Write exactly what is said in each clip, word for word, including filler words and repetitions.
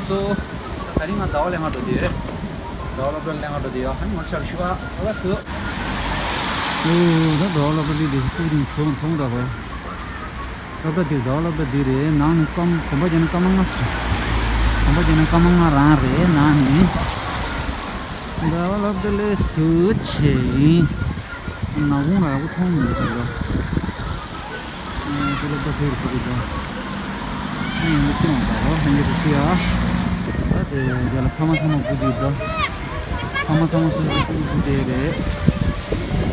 སོ། ད་རིང་ང་ཟླ་བ་ལེན་ག་འགྲོ་དུས། ཟླ་བ་སློབ་གྲྭ་ལེན་ག་འགྲོ་དུས་ཡོད། ཧ་ནི་མོ་ཤར་ཤུ་ཨ། ཨོ་ལ་སོ། ཨོ་ད་ཟླ་བ་སློབ་གྲྭ་ལི་དེ་ཚུགས་རིང་ཐོང་ཐོང་ད་བ། སློབ་གྲྭ་དེ་ཟླ་བ་སློབ་གྲྭ་དེ་རེད། ནང་ནི་སྐམ་གོམ་པ་རྒྱག་ན་སྐར་མ་ལྔ་ཞིག་གོམ་པ་རྒྱག་ན་སྐར་མ་ལྔ་རང་རེད། ནང་ནི་ཟླ་བ་སློབ་གྲྭ་ལས་སུ་ཆེ་ཡིན། ནག་ཁུང་ལ་ཡག་པོ་མཐོང་མི་འདུག་ད། ཨ་ནི་ཁྱེད་ལ་ད་ཟེར་ཟེར་གི་འདུག་ཨ་ཡང་མི་སྐྱོང་བ་རོགས་ལྷན་རྒྱས་སུ་ཡ། ད་དེ་རྒྱ་ལ་ཕ་མ་ཚང་མ་སྒུག་གི་འདུག་ཕ་མ་ཚང་མ་སུ་སུ་སྒུག་སྒུག་བསྡད་རེད།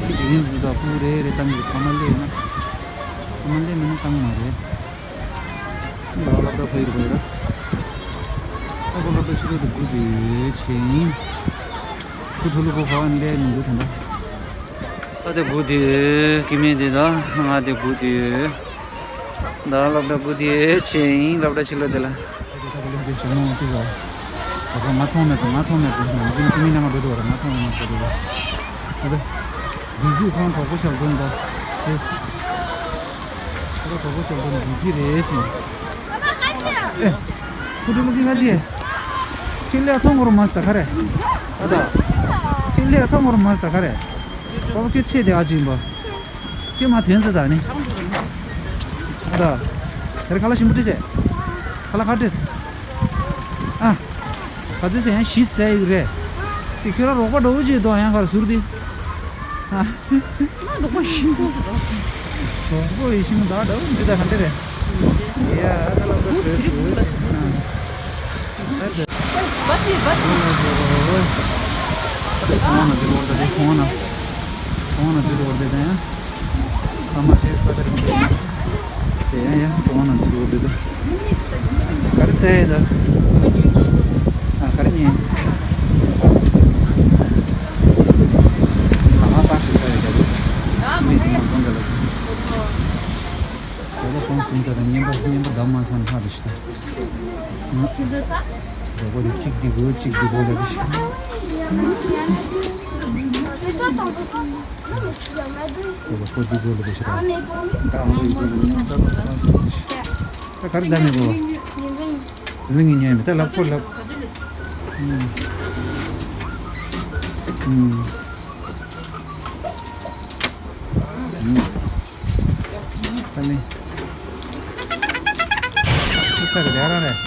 དེ་ཡིན་འདུག་ད་སྒུག་རེད་རེད། ད་མི་ཕ་མ་སླེབས་ན་ཕ་མ་སླེབས་མེད་ན་བཏང་མ་རེད། ལ་ལ་ད་ཕ་ཡུལ་དགོས་ར། ད་ཁོ་ལ་ད་ཕྱི་ལོག་ཏུ་སྒུག་བསྡད་བྱས་ཡིན། ཁུ་ཐུ་ལུ་ཁོ་ཕ་བ་ནི་ལས་མི་འདུག་ད་ད། ད་དེ་སྒུག་དུས་ཀི་མེད་དེ་ད་ང་དེ་སྒུག་དུས། ད་སློབ་གྲྭ་སྒུག་དུས་ཆེ་ཡིན། སློབ་གྲྭ་ཕྱི་ལོགས་དེ་ལ། ད་དེ་ད་ག་ལེ་དེ་ཞང་མོ་དེ་ལ། ད་ག་ང་མཐོང་མེད་པ་ང་མཐོང་མེད་པ་ཞང་མོ་དེ་ཀི་མེད་ན་ང་འགྲོ་དུ་བ་ར་ང་མཐོང་མེད་ན་འགྲོ་དུ་བ། ད་དེ་དུས་ཚོད་ཁོང་གྲོགས་པོ་ཞག་དགོན་ད་དེ། ད་གྲོགས་པོ་ཞག་དགོན་འདི་ཅི་རེད་ཞིང་། ཨེ། ཁུ་ཁྲི་ལུ་ཀི་ཁ་ཅི། ཁི་ལེ་ཐོང་གོར་མ་སྟ་ཁ་རེ། ཨ་ད། ཁི་ལེ་ཐོང་གོར་མ་སྟ་ཁ་རེ། པ་པ་ཁི་ཚེ་དེ་ཨ་ཅིན་པ། ཁི་མ་ཐོན་ཟེར་ད་ནི། ཨ་ད། དེར་ཁ་ལ་ཞིམ་པོ་ཏི་ཟེ། ཁ་ལ་ཁ་ཏི་ཟེ། ཨ། ཁ་ཏི་ཟེ་ཡང་ཞི་ཟེ་ཡིག་རེད། དེ་ཁྱོད་ར་རོགས་པ་འགྲོ་བོ་ཅིག་དོ་ཡང་ཁར་ཟུར་དེ། ཨ། ང་དོག་པ་ཞིམ་པོ་ཟེར་ད། དོག་པོ་ཡི་ཞིམ་ད་འདྲ་བོ་འདི་ད་ག་འདྲ་རེད། ཡ་ཨ་ད་ལ་འགྲོ་ཟེར་ཟེར། ཨ། ཨ་ད། བ་ཏི་བ་ཏི། ཨ་ན་དེ་ལོར་ད་དེ་ཁོང་ན། ཁོང་ན་དེ་ལོར་དེ་ད་ཡང་། ཨ་མ་ཏེས་པ་ཏར་མི་དེ་ཡང་ཡང་ཚོང་ནང་དུ་འགྲོ་འདོད། ག་རེ་ཟེར་ཡ་ད། ཨ་ག་རེ་ཉན། ཨ་མ་པ་ཞིག་ད་ཡ་ད། མི་དེ་མ་གཏོང་ག་ལ། ད་ལྟ་ཁོང་གསུམ་ད་ད་བརྙན་པ་བརྙན་པ་བདམས་མ་ཚང་ཧ་དུ་ཞིག་ད། ཨ། རོགས་པ་གཅིག་འདི་དགོས་གཅིག་འདི་དགོས་ལ་དུ་ཞིག་ཁོ་ལ་ཁོ་འདི་དགོས་ལ་དེ་ཞིག་དང་། ད་ཨང་ལུགས་འདི་ལ་མཉམ་ད་ད་ག་རེ་ད་མི་དགོས། ད་ངས་ཉན་མེད་ད་ལབ་ཁོ་ལབ། ཨུམ། ཨུམ། ཨུམ། ད་ནི། ཁོ་ཚ་གི་དེ་རང་རེད།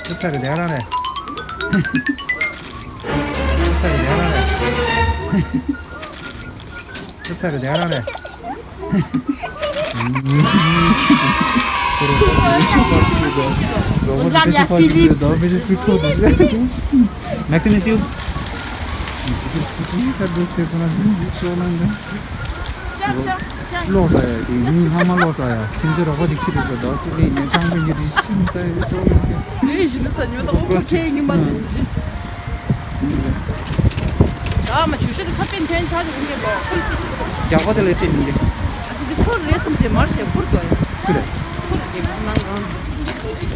ཁོ་ཚ་གི་དེ་རང་རེད། ཁོ་ཚ་གི་དེ་རང་རེད། ཁོ་ཚ་གི་དེ་རང་རེད། Nice to meet you. ལོག་ས་ཡ་དེ་ཉིན་ལྷག་མ་ལོག་ས་ཡ་ཁྱིམ་མཚེས་རོགས་པ་དེ་ཁྱི་རེད་ཟེར་ད་སུ་ལས་ཉན་ཆང་པོ་ཉི་རི་ཤིན་ཏ་ཡོད་ཤོག་ལེན་གི་ལས་ཞིག་ནི་ས་ཉོ་ད་ཨོ་ཁོ་ཁྱེད་ཡིན་པ་དེ་ཡིན་གྱི། ད་མ་ཆུ་ཤོད་དེ་ཁ་པན་ཐན་ཆ་ཞིག་ཡིན་གྱི་ལོ་ཁུར་ཅིག་རྒྱག་པ་དེ་ལས་སྤྲད་ཡིན་གྱི། ཨ་ཙི་ཁུར་རེད་སམ་ཟེར་མར་བྱས་ཁུར་དོ་ཡ། སུ་རེད། ཁུར་རེད་ནང་གང་།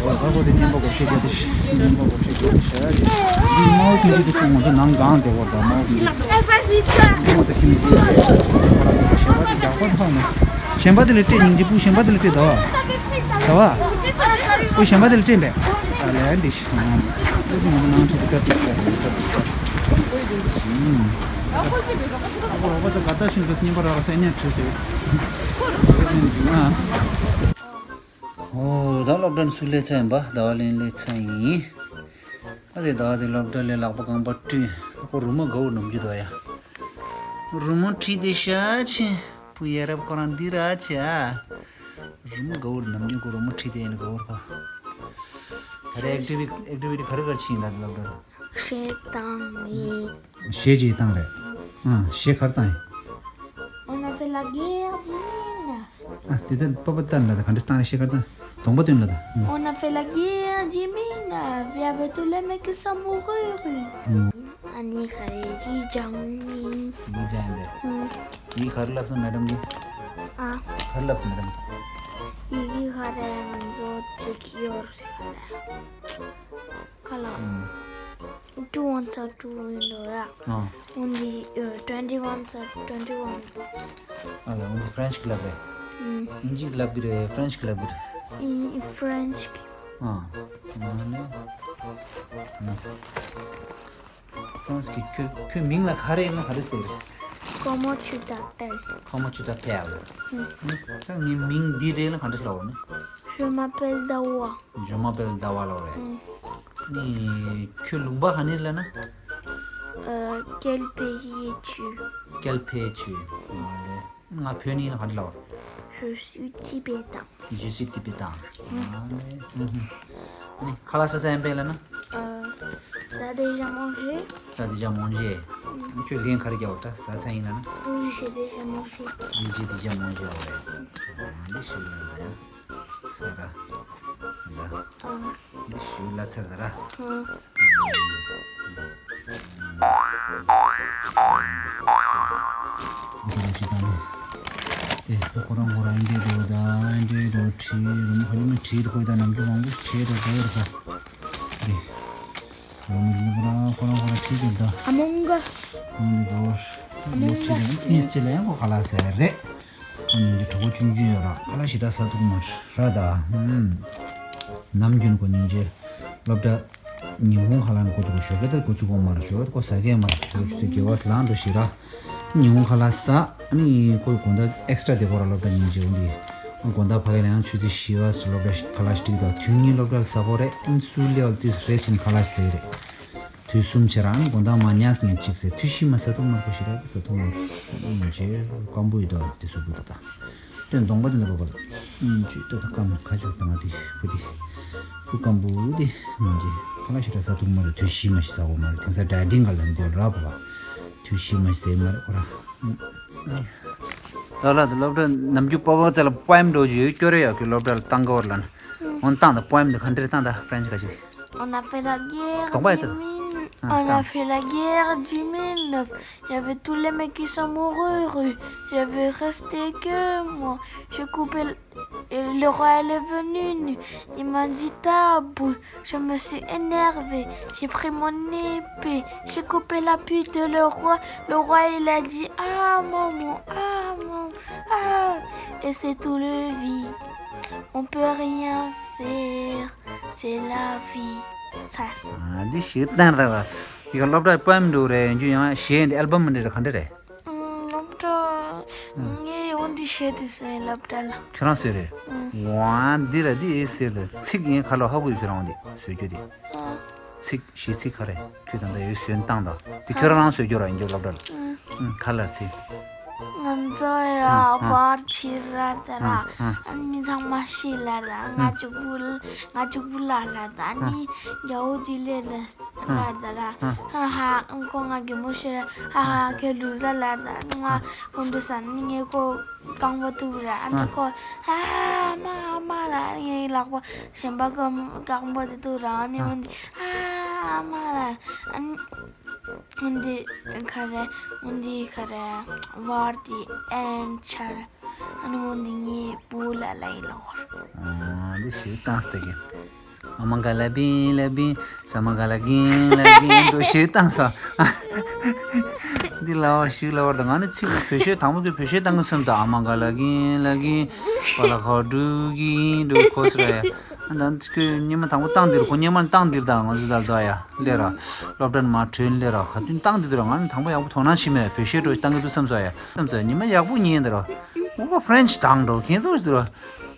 ཨོ་ད་གོ་དེ་ཉན་པ་གོ་ཤེས་རྒྱ་དེ་ཤི་ཉན་པ་གོ་ཤེས་རྒྱ་དེ་ཤ་ཡ་དེ། དེ་མའོ་ཁྱིམ་གྱི་དེ་ཁོ་ང་ཚོ་ནང་གང་དེ་བོར་ད་མའོ་ཁྱིམ་གྱི། དེ་མ་ད་ཁྱིམ་གྱི་དེ་བོར་ད་དེ་ཤ་བ་དེ་རྒྱག་པ་དེ་ཕངས་མ། གཞན་པ་དེ་ལ་སྤྲད་སྙིང་རྗེ་སྤུ་གཞན་པ་དེ་ལ་སྤྲད་ད་བ། ད་བ། སྤུ་གཞན་པ་དེ་ལ་སྤྲད་པས། ད་ལས་འདི་ཤི་ང་ཚོ་ང་ཚོ་ནང་ཁྲིད་དེ་ཀ་ཏི་ཀ་ཏི་ཀ་ཏི་ཀ་ཏི། ཨོ་རོགས་པ་ཚོ་ག་ད་ཤིན་ཏུ་སྙན་པ་ར་ར་སེ་ཉ་ཁྲི་སེ། ཨོ་ད་སློབ་གྲྭ་ནས་སུ་སླེབས་ཚར་ཡིན་པ་ཟླ་བ་ལེན་སླེབས་ཚར་ཡིན། ད་དེ་ཟླ་བ་དེ་སློབ་གྲྭ་ལས་ལག་པ་རྐང་པ་བཀྲུས་ཁོ་རུ་མོ་གའུ་ནམ་རྒྱུ་དོ་ཡ། རུ་མོ་ཁྲིད་དེ་ཤ་ཆེ་བུ་ཡ་རབ་ཁོ་རང་འདི་ར་ཆེ་ཨ། རུ་མོ་གའུ་ནམ་རྒྱུ་ཁོ་རུ་མོ་ཁྲིད་དེ་ཡིན་གའུ་ར་པ། ད་རེ་ཨེག་ཊི་བི་ཊི་ཨེག་ཊི་བི་ཊི་ག་རེ་ག་རེ་ཕྱིན་ཡིན་ད་དེ་སློབ་གྲྭ། གཞས་དང་ནི། གཞས་ཅིག་བཏང་རེད། ཨ་གཞས་ག་རེ་བཏང་ཡིན། On a fait la guerre des mines. ཨ་དེ་ལྟར་པ་པ་བཏང་ལ་ད་ག་འདྲ་བཏང་རེད་གཞས་ག་རེ་བཏང་། གདོང་པ་སྟོན་ལ་ད། On a fait la guerre des mines. Il y avait tous les mecs qui sont morts. ཨ་ནི་ག་རེ་ཡིག་སྦྱང་ནི། ཡིག་སྦྱང་ཡིན་པས། ཡིག་ག་རེ་བསླབས་སོང་མེ་ཌམ་གྱིས། ཨ། ག་རེ་བསླབས་སོང་མེ་ཌམ་གྱིས། ཡིག་ག་རེ་ང་ཚོ་ཅིག་ཡོད་རེད་ག་ལ། Two ones are two in the, yeah. ཨ། On the, uh, twenty ones are twenty one. ཨ་ལ་on the French club རེད། ཨིན་ཇི་club གི་རེད་French club གི་རེད། ཨིན་French club. ཨ། ཨ་ནི། ཨ། ཁྱོད་ཀྱི་ཁྱོད་ཁྱོད་མིང་ལ་ག་རེ་ཡིན་ན་ག་རེ་ཟེར། Comment tu t'appelles? Comment tu t'appelles? ཨ་ནི། ད་ངའི་མིང་འདི་རེད་ལ་ག་འདྲ་ལབ་ནི། Je m'appelle Dawa. Je m'appelle Dawa ལབ་རེད། ཨ་ནི་ཁྱོད་ལུང་པ་ག་ནས་ལབ་ན། Euh, quel pays es-tu? Quel pays es-tu? ཨ་ནི། ང་བོད་ནས་ཡིན་ན་ག་འདྲ་ལབ། Je suis tibétain. Je suis tibétain. ཨ་ནི། ཨ་ནི་ཁ་ལག་ཟ་ཚར་ཡིན་པས་ལབ་ན། Euh, t'as déjà mangé? T'as déjà mangé. ཁྱོད་ལན་ག་རེ་རྒྱག་འོ། ད་ཟ་ཚར་ཡིན་ལབ་ན། Oui, j'ai déjà mangé. Oui, j'ai déjà mangé. ཨ་ནི་ཞུ་ལ་ད་ཡ། ས་ར། ད། ཨ། འདི་ཞུ་ལ་ཚར་ད་ར། ཨ། འདི་ལ་ཅི་དང་། ཨེ། ཁོ་རང་ཁོ་རང་འདི་འགྲོ་ད་འདི་འགྲོ་ཁྲིད་རུམ་ཁ་ཉི་མ་ཁྲིད་དུ་ཁོས་ད་ནམ་རྒྱུན་མང་པོ་ཁྲིད་དུ་འགྲོ་ཡོད་ས། ཨེ། རུམ་འདི་ཁོ་རང་ཁོ་རང་ཁྲིད་དུ་ད། Among Us. འདི་འགྲོ། འདི་ཁྲིད་དུ་ཨིན་སི་ལ་ཡང་ཁོ་ཁ་ལག་ཟ་རེད། ཁོ་སྙིང་རྗེ་གྲོགས་པོ་ཆུང་ཆུང་ཡོད་ར། ཁ་ལག་ཞེ་དྲག་ཟ་ཐུབ་མ་ར་ད། ཧུམ། ནམ་རྒྱུན་ཁོ་སྙིང་རྗེ་སློབ་གྲྭ་ཉིན་གུང་ཁ་ལག་ནས་འགོ་བཙུགས། ཞོགས་ཀས་ད་འགོ་བཙུགས་ཡོད་མ་ར། ཞོགས་ཀས་ཁོ་ཟ་གས་མ་ར། ཞོགས་ཆུ་ཚོད་བརྒྱད་པ་ལངས་འགྲོ་ཞེ་ར། ཉིན་གུང་ཁ་ལག་ཟ། ཨ་ནི་ཁོའི་དགོང་དག་ཨེག་སི་ཊ་དེ་ཁོ་ར་སློབ་གྲྭ་ཉིན་རྗེ་འོང་དུས། དགོང་དག་ཕ་གི་ལ་ཡང་ཆུ་ཚོད་བཞི་པ་སློབ་གྲྭ་ཁ་ལག་ཞིག་འགྲིག་ད། དུས་གཉིས་སློབ་གྲྭ་ལ་ཟ་གོ་རེད། ཨ་ནི་སུ་ལེའོ་ཏིས་རེ་ཆིན་ཁ་ལག་ཟེར་རེད། དུས་གསུམ་བྱེད་རང་དགོང་དག་མ་ཉལ་ངས་གཅིག་ཟེར། དུས་བཞི་མ་ཟ་ཐུབ་མ་ཁོ་ཞེ་དྲག་ཟ་ཐུབ་མ་རེད། སྐམ་པོ་ཡོད་དོ་དེ་གཟུགས་པོ་དེ་དང་། དེ་གདོང་པ་དེ་འདྲ་པོ་པ་ལ་ཅི་ལྟ་ད་སྐམ་ཁ་ཆུ་དང་དེ་བུ་དེ་བུ་སྐམ་པོ་དེ་ངས་ཁ་ལག་ཞེ་དྲག་ཟ་ཐུབ་མ་རེད། དུས་བཞི་མ་ཞིག་ཟ་གོ་མ་རེད། དེང་སང་ཌའི་ཊིང་ག་ལ་འདི་ར་པ་པ་དུས་བཞི་མ་ཞིག་ཟ་མ་རེད་ཁོ་ར། ད་ལ་དེ་སློབ་གྲྭ་ནམ་རྒྱུན་པ་པ་ཙ་ལ་པོ་ཨེམ་འགྲོ་རྒྱུ་ཡོད་སྐྱོ་རེ་ཡོད་ཀི་སློབ་གྲྭ་ལ་བཏང་གི་བར་ལ་ནི་འོན་བཏང་ད་པོ་ཨེམ་དེ་ག་འདྲ་བཏང་ད་ཕ་རན་ཆི་ག་ཅིག On a fait la guerre du mille, on a fait la guerre du mille neuf. Il y avait tous les mecs qui sont morts heureux. Il y avait resté que moi. J'ai coupé le, et le roi est venu. Il m'a dit: « Ta bouche. » Je me suis énervée. J'ai pris mon épée. J'ai coupé la pute de le roi. Le roi, il a dit: « Ah, maman, ah, maman, ah. » Et c'est tout le vie. On peut rien faire. C'est la vie. ཚར། ཨ། འདི་ཞིག་བཏང་ར་བ། འདི་ག་སློབ་གྲྭ་པོ་ཨེམ་འདུག་རེད། ཡིན་རྒྱུ་ཡང་གཞས་འདི་ཨལ་བམ་འདི་རེད། ག་འདྲ་རེད། ཨུམ། སློབ་གྲྭ། ཨ། ངས་འོ་འདི་གཞས་འདི་བཟོས་སློབ་གྲྭ་ལ། ཁྱོད་རང་བཟོས་རེད། ཨུམ། ཝ། འདི་ར་འདི་ཨེ་ཟེར་ད། ཚིག་ངས་ག་ལ་ཧ་གོ་ཡོད། ཁྱོད་རང་འདི་བཟོས་རྒྱུ་འདི། ཨ། ཚིག་གཞས་ཚིག་ག་རེ། ཁྱོད་ད་ལྟ་ཡོད་བཟོས་བཏང་ད། འདི་ཁྱོད་རང་རང་བཟོས་རྒྱུ་ར། ཡིན་རྒྱུ་སློབ་གྲྭ་ལ། ཨུམ། ཨུམ། ག་ལ་ཚིག་ང་ཚོ་ཡ་ཨ། ཨ། བར་ཆིར་ར་ད་ར། ཨ། ཨ། ཨ་ནི་མི་ཚང་མ་ཤི་ལ་ར། ང་ཨ། གཅིག་པུ་ལ། ང་གཅིག་པུ་ལ་ལ་ར་ད། ཨ་ནི་རྒྱལ་པོ་དེ་ལས་ལ་ལ་ར་ད་ར། ཨ། ཧ་ཧ། ཁོ་ང་གི་མོ་ཤི་ར། ཧ་ཧ། ཁྱོད་ལུ་ཟ་ལ་ར་ད། ཨ་ནི་ང་ཨ། ཁོ་འདྲ་ས་ནི་ངས་ཁོ་རྐང་པ་གཏུབ་ར། ཨ་ནི་ཨ། ཁོ་ཧ་ཧ། མ་མ་ལ། ངའི་ལག་པ་གཞན་པ་གི་རྐང་པ་དེ་གཏུབ་ར། ཨ་ནི་ཨ། འོན་ཏེ་ཧ་ཧ། མ་ལ། ཨ་ནི། འོན་ཏེ་ག་རེ། འོན་ཏེ་ག་རེ། བར་དེ་ཨེན་ཆར། ཨ་ནི་འོན་ཏེ་ངའི་བུ་ལ་ལ་ཡི་ལ་བར། ཨ། འདི་ཞིག་བཏང་སྟེ་གི། ཨ་མ་ག་ལ་བིན་ལ་བིན། ས་མ་ག་ལ་གིན་ལ་གིན་འགྲོ་ཞིག་བཏང་ས། འདི་ལ་བར་ཞིག་ལ་བར་དང་། ང་ནི་ཚིག་བོད་གཞས་དང་པོ་གི་བོད་གཞས་བཏང་གི་སེམས་དང་། ཨ་མ་ག་ལ་གིན་ལ་གིན། པ་ལ་ཁ་འགྲོ་གིན་འགྲོ་ཁོ་སི་ར་ཡ། ཨ། ད་ཁོས་སྔོན་མ་དང་པོ་བཏང་འདིར། ཁོ་སྔོན་མ་བཏང་འདིར་དང་། ང་ཚོ་ད་ལྟ་ཡ་སླེབས་ར། སློབ་གྲྭ་ནས་མར་ཐོན་སླེབས་ར། ག་དུས་བཏང་འདིར་དུ་ར། ང་ནི་དང་པོ་ཡག་པོ་དོ་སྣང་བྱས་མེད། བོད་གཞས་འགྲོ་བཏང་གི་འདུག་བསམ་སོང་ཡ། བསམ་སོང་ཡ། ཉི་མ་ཡག་པོ་ཉིན་འདི་ར། ཨོ་པ་ཕ་རན་ཆི་དང་འགྲོ་ཁྱེད་ཚོ་འདི་ར།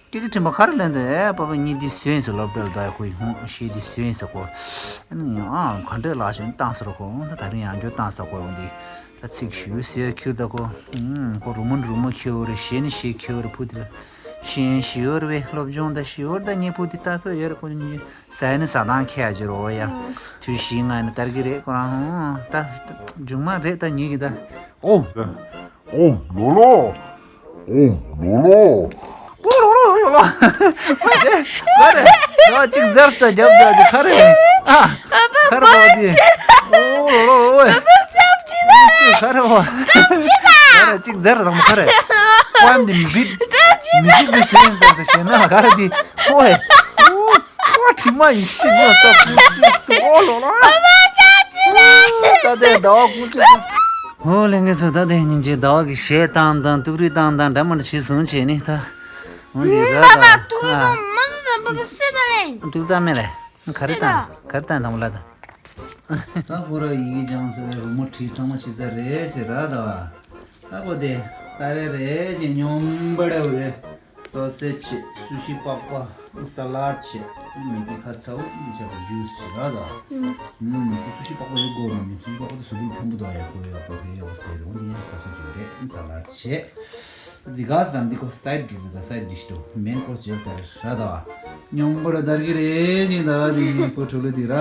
སྐད་ཆ་དྲན་པ་ག་རེ་ལན་དུ། ཨེ། པ་པ་ཉིད་འདི་བཟོས་ཡིན་ཟེར། སློབ་གྲྭ་ལ་ད་ཡ་ཁོ་ཡི་ཧོང་གཞས་འདི་བཟོས་ཡིན་ཟེར་ཁོ། ཨ་ནི་ཨ་ག་འདྲས་ལགས་ཞེས་བཏང་ཟེར་ཁོ། ད་ད་རིང་ཡང་བསྐྱར་བཏང་ཟེར་ཁོ། འོ་འདི། ད་ཚིག་ཞུ་ཟེར་ཁྱེར་ད་ཁོ། ཨུམ། ཁོ་རུ་མོ་རུ་མོ་ཁྱེར་རེ། གཞས་ནི་གཞས་ཁྱེར་རེ། བུ་དེ་ལ་གཞས་ཞུ་རེ་བས། སློབ་སྦྱོང་ད་ཞུ་རེ། ད་ངའི་བུ་དེ་ད་སོ་ཡོད་རེ། ཁོ་ནི་ཟ་ནི་ཟ་དང་ཁྱེར་ཡ་ཅི་རོ་ཡ། ཨུམ། དུས་བཞི་ང་ནི་དར་གི་རེད་ཁོ་རང་། ད་མཇུག་མ་རེད་ད་ངེད་ཀྱི་ད། ཨོ། ཨོ་ལོ་ལོ། ཨོ་ལོ་ལོ། ཨོ་ལོ་ལོ་ལོ་ལོ། ག་རེ། ད་གཅིག་ཛར་ད་རྒྱབ་ད་ག་རེ། ཨ། ག་རེ་བ་འདི། ཨོ་ལོ་ལོ་ལོ། ག་རེ་བ། ག་རེ་གཅིག་ཛར་རང་ག་རེ། པོ་ཨེམ་འདི་མི་བིད། མི་བིད་མི་ཤེས་ཟེར་ད་ཤེས་ན་ག་རེ་འདི། ཨོ་ཧེ། ཨོ། ཁྲི་མ་ཡི་ཤི་ནོ་ད་ཁུ་ཤི་སི། ཨོ་ལོ་ལོ། ད་དེ་ཟླ་བ་ཁུ་ཤི་སི། ཨོ་ལྷན་རྒྱས་ཚོ། ད་དེ་སྙིང་རྗེ་ཟླ་བ་གི་གཞས་བཏང་དང་ཏུག་རི་བཏང་དང་འདྲ་མི་འདྲ་བྱས་སོང་བྱས་ནས་ད། འོན་ཏེ་ད་ད། ཨ། ཏུ་ཏ་མེ་རེ། ག་རེ་ཏང་ག་རེ་ཏང་དང་མོ་ལ་ད། ད་ཁོ་ར་ཡི་གེ་སྦྱངས་ཟེར་རི་མོ་བྲིས་ཚང་མ་ཤི་ཚར་རེད་ཟེར་ར་ད། ད་ཁོ་དེ་ད་རེ་རེ་ཅེ་སྙོམས་པ་རེ་བ་རེ། སོ་སེ་ཆེ་སུ་ཤི་པགས་པ་ས་ལར་ཆེ། མི་དེ་ཁ་ཚ་བོ་མི་ཆ་བ་ཇུས་ཆེ་ར་ད། ཨུམ། ཁོ་སུ་ཤི་པགས་པ་ཡོད་དགོས་ར་མི་སུ་ཤི་པགས་པ་དེ་སུ་ཤི་ཕན་པོ་དོ་ཡ་ཁོ་ཡོད་པ་ཧེ་ཡོད་ཟེར་རོ་འདི་ཡང་ཁ་ཚ་ཇུས་རེད་ས་ལར་ཆེ། འདི་ག་ས་དང་འདི་ཁོ་སའི་ཌི་ཤི་འགྲོ་ད་སའི་ཌི་ཤི་འགྲོ་མེན་ཁོ་སི་ཇེལ་ལྟར་ར་ད། སྙོམས་པོ་ར་དར་གི་རེད་ཅིང་ད་ག་དེ་ཁོ་ཁྲོ་ལོ་དེ་ར།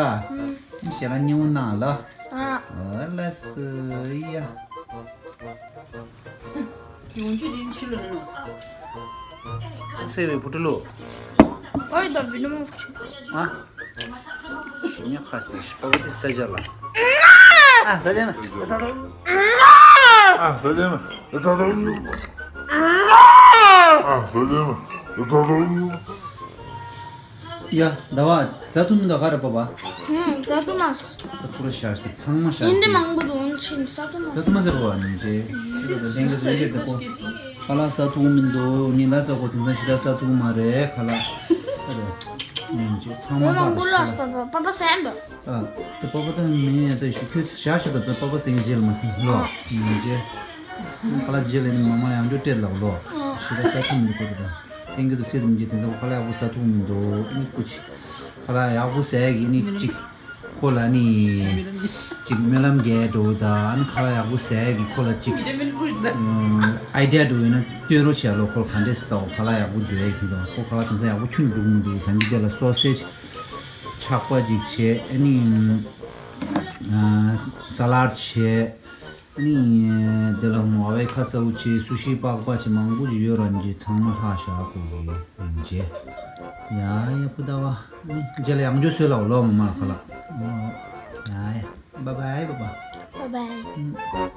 ཞེ་ལ་སྙིང་ནང་ལ། ཨ། ཨ་ལ་སི་ཡ། སེ་བའི་བུ་ཕྲུག་ལོ། ཨོ་ཡི་ད་བི་ནོ་མ་བུ་ཆུ། ཨ། ཞི་མི་ཁ་སི་ཤི་པ་བུ་དེ་ས་ཇ་ལ། ཨ་ས་ཇ་མ། ཨ་ས་ཇ་མ། ཨ་ས་ཇ་མ། ཨ་ས་ཇ་མ། ཡ། ཟླ་བ་ཟ་ཐུབ་མི་འདུག་ག་རེ་པ་པ། ཧུམ། ཟ་ཐུབ་མ། ད་ཁོ་ར་ཤ་ཤ་ཚང་མ་ཤ་ཡིན་ཏེ་ཤ་མང་པོ་འདུག་ཕྱིན་ཟ་ཐུབ་མ། ཟ་ཐུབ་མ་ཟེར་བ་ནི་ཅེ། ཤི་ད་ལྡན་གྱི་ཟོས་ཀྱི་འདུག་གོ། ཁ་ལག་ཟ་ཐུབ་མི་འདུག་ཉི་ལ་ཟ་གོ་དེང་སང་ཞི་ད་ཟ་ཐུབ་མ་རེད་ཁ་ལག་ཨ་རེ། ནི་ཅེ་ཚང་མ་ཧ་མང་པོ་ལ་ཤ་ཤ། པ་པ་པ་པ་ཟ་ཡིན་པ། ཨ། དེ་པ་པ་ད་མི་ཡ་ད་ཤི་ཁྱོད་ཤ་ཤ་ད་ད་པ་པ་ཟེར་གྱི་རྗེས་ལ་མ་ཟིན་ལོ། ནི་ཅེ། ཁ་ལག་རྗེས་ལ་ནི་མ་མ་ཡང་འགྲོ་སྤྲད་ལགས་ལོ། ཤི་ད་ཟ་ཐུབ་མི་འདུག་གོ་དེ་ད། ཨེང་གི་དུ་སེ་དུམ་གྱི་དེ་ཚོ་ཁ་ལག་ཡག་པོ་ཟ་ཐུབ་མི་འདུག་ནི་ཀུ་ཅི། ཁ་ལག་ཡག་པོ་ཟ་གི་ནི་ཅིག་ཁོ་ལ་ནི་ཅིག་སྨོན་ལམ་རྒྱག་འགྲོ་ད་ནི་ཁ་ལག་ཡག་པོ་ཟ་གི་ཁོ་ལ་ཅིག་ཨའི་ཌི་ཡ་འགྲོ་ཡོད་ན་སྟོན་རོགས་བྱས་ལོ། ཁོ་ལ་ག་འདྲས་ཟ་འོ་ཁ་ལག་ཡག་པོ་འདོད་ཡ་གི་དང་ཁོ་ཁ་ལག་དེང་སང་ཡག་པོ་ཁྱོན་འགྲུག་མི་འདུག་ད་འདི་དེ་ལ་སོ་སེ་ཇི་ཆག་པ་ཅིག་བྱས་ཨ་ནི་ས་ལར་བྱས། ནི། དེ་ལ་ངོ་བའི་ཁ་ཚ་བོ་ཆེ་སུ་ཤི་པགས་པ་ཆེ་མང་པོ་ཅིག་ཡོད་ར་འཇེ་ཚང་མ་ལྷག་བཞག་གོ་གི་འཇེ། ཡ་ཡ་པུ་ད་བ། ནི་རྗེས་ལ་ཡང་འཇོ་སོས་ལ་ལོ་མ་མ་ཁ་ལ། ཡ་ཡ། Bye bye bye bye. Bye bye.